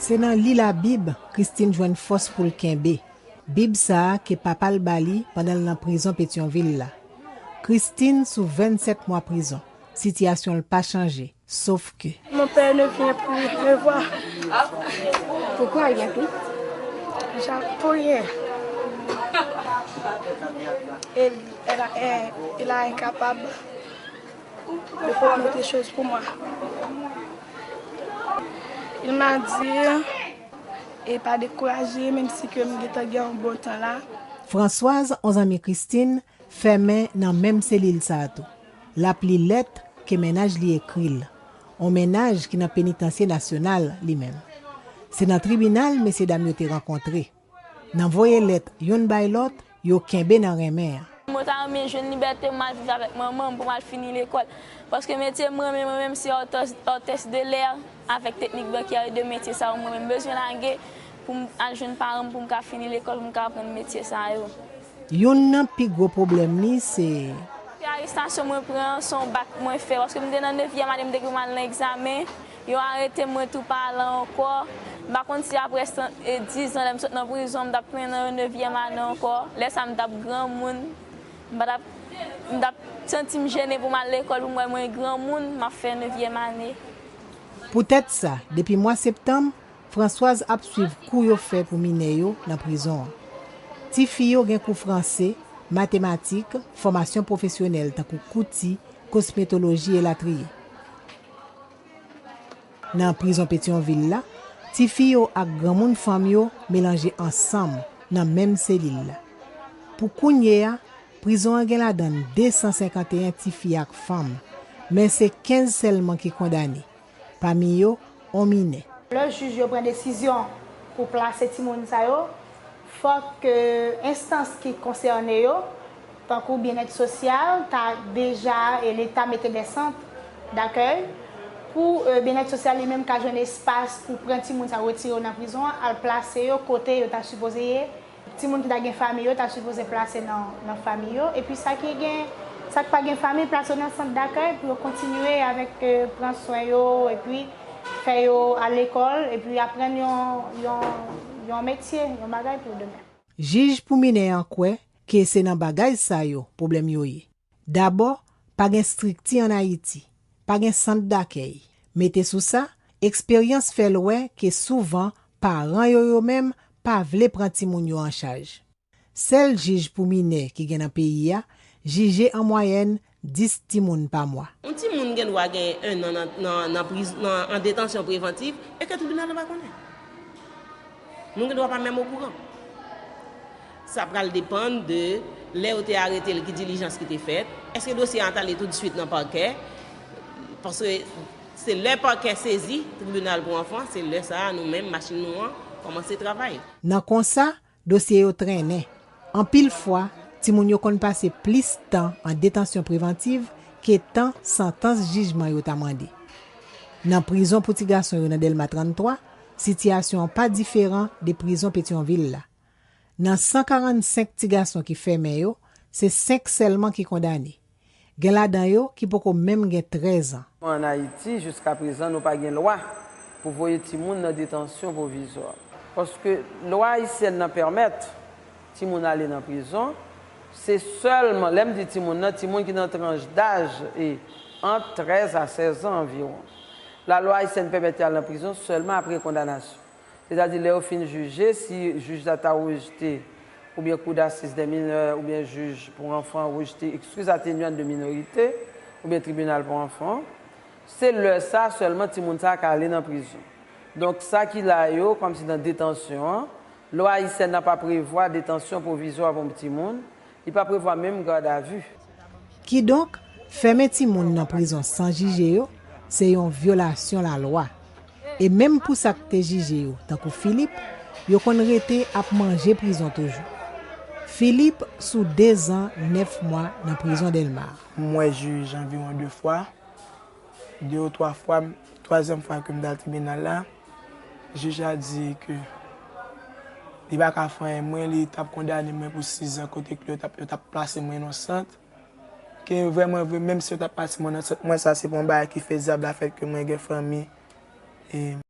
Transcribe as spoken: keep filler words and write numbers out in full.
Se nan li Labib Christine jwenn fòs pou l kenbe. Bib sa a ke papa l ba li pandan l nan prizon Petyonvil la. Christine sou vennsèt mwa prizon. Sitiyasyon l pa chanje, sof ke. Mon père ne vient plus me voir. Pourquoi il vient plus? Pour rien. Et elle a, elle, il a incapable de prendre des choses pour moi. Il m'a dit, e pa dekouraje, menm si ke m gentan gen yon bon tan la. Françoise, yon zanmi Christine, fèmen nan menm selil sa a tou. L ap li lèt ke mennaj li ekri l. Yon mennaj ki nan penitansye nasyonal, li menm. Se nan tribinal mesyedam yo te rankontre. Nan voye lèt youn bay lòt, yo kenbe nan renmen an. Mwen ta renmen jwenn libète, mwen al viv avèk manman m pou mwen al fini lekòl. Paske metye m renmen mwen menm se hôtesse, hôtesse de l'air avèk teknik bankyè e de metye sa yo mwen menm bezwen lage pou m al jwenn paran m pou m ka fini lekòl, pou m ka aprann metye sa yo. Youn nan pi gwo pwoblèm li se. Arestasyon mwen pran, se yon bak mwen fè, paske m te nan nevyèm ane, m te gen mal nan egzamen. Yo arete mwen tou pa la ankò. M pa konn si apre san- e, diz an lè m sot nan prizon, m t ap tounen nan yon nevyèm ane ankò. Lè sa a, m t ap granmoun. M pa t ap, m t ap santi m jennen pou m al lekòl, pou m wè mwen granmoun, m ap fè nevyèm ane. Poutèt sa, depi mwa septanm, Françoise ap swiv kou yo fè pou minè yo nan prizon an. Tifi yo gen kou franse, matematik, fòmasyon pwofesyonèl tankou kouti, kosmetoloji elatriye. Nan prizon Petyonvil la, tifi yo ak granmoun fanm yo melanje ansanm nan menm selil la. Pou kounye a, prizon an gen ladan l de san senkanteyen tifi ak fanm, men se kenz sèlman ki kondane, pami yo, on minè. Lè jij yo pran desizyon pou plase timoun sa yo, fòk, e, enstans ki konsène yo, tankou Byenèt Sosyal, ta deja, e, Leta mete de sant dakèy pou, e, Byenèt Sosyal li menm ka jwenn espas pou pran timoun sa yo, retire yo nan prizon an, al plase yo kote yo ta sipoze ye. Timoun ki ta gen fanmi yo ta sipoze plase nan, nan fanmi yo. Epi sa ki gen, sa k pa gen fanmi, plase yo nan sant dakèy pou yo kontinye avèk, e, pran swen yo, epi fè yo al lekòl, epi aprann yon, yon, yon metye, yon bagay pou demen. Jij pou minè an kwè ke se nan bagay sa yo pwoblèm yo ye. Dabò, pa gen estrikti ann Ayiti, pa gen sant dakèy. Mete sou sa, eksperyans fè l wè ke souvan paran yo yo menm pa vle pran timoun yo an chaj. Sèl jij pou minè ki gen nan peyi a jije an mwayèn dis timoun pa mwa. Yon timoun gen dwa gen en an nan, nan, nan priz-, nan, an detansyon prevantiv e ke tribinal la pa konnen. Nou gen dwa pa menm okouran. Sa pral depann de lè yo te arete l, ki dilijans ki te fèt. Èske dosye a t ale toutswit nan pakè? Paske se lè pakè sezi tribinal pou anfan, se lè sa a nou menm, machin nou an, kòmanse travay. Nan konsa, dosye yo trennen. Anpil fwa, timoun yo konn pase plis tan an detansyon prevantiv ke tan santans jijman yo ta mande. Nan prizon pou ti gason yo nan Dèlma tranntwa, sitiyasyon an pa diferan de prizon Petyonvil la. Nan san karannsenk ti gason ki fèmen yo, se senk sèlman ki kondane. Gen ladan yo ki poko menm gen trèz an. An Ayiti, jiskaprezan, nou pa gen lwa pou voye timoun nan detansyon pwovizwa. Paske lwa ayisyèn nan pèmèt timoun ale nan prizon, se sèlman, lè m di timoun nan, timoun ki nan tranch daj e ant trèz a sèz an anviwon. Lalwa ayisyèn pèmèt yo al nan prizon sèlman apre kondanasyon. Sètadi, lè yo fin jije, si jij la ta rejte, oubyen kou dasiz dè minè, oubyen jij pou anfan rejte excuse atténuante de minorité, oubyen tribinal pou anfan, se lè sa a sèlman timoun sa a ka ale nan prizon. Donk, sa ki la yo, kòmsi nan detansyon an, lwa ayisyèn nan pa prevwa detansyon pwovizwa pou yon timoun, li pa prevwa menm gadavi. Kidonk, fèmen timoun nan prizon san jije yo, se yon vyolasyon lalwa. E menm pou sa k te jije yo, tankou Philippe, yo konn rete ap manje prizon toujou. Philippe sou dezan nèf mwa nan prizon Dèlma. M wè jij anviwon de fwa. De ou twa fwa, twazyèm fwa ke m t al tribinal la, jij la di ke li pa ka fè anyen mwen, li t ap kondane mwen pou sizan kote ke yo t ap, yo t ap plase mwen nan sant. Ke vrèman vre, menm si yo t ap plase mwen nan sant, mwen sa se pa yon bagay ki fezab, lafèt ke mwen gen fanmi, e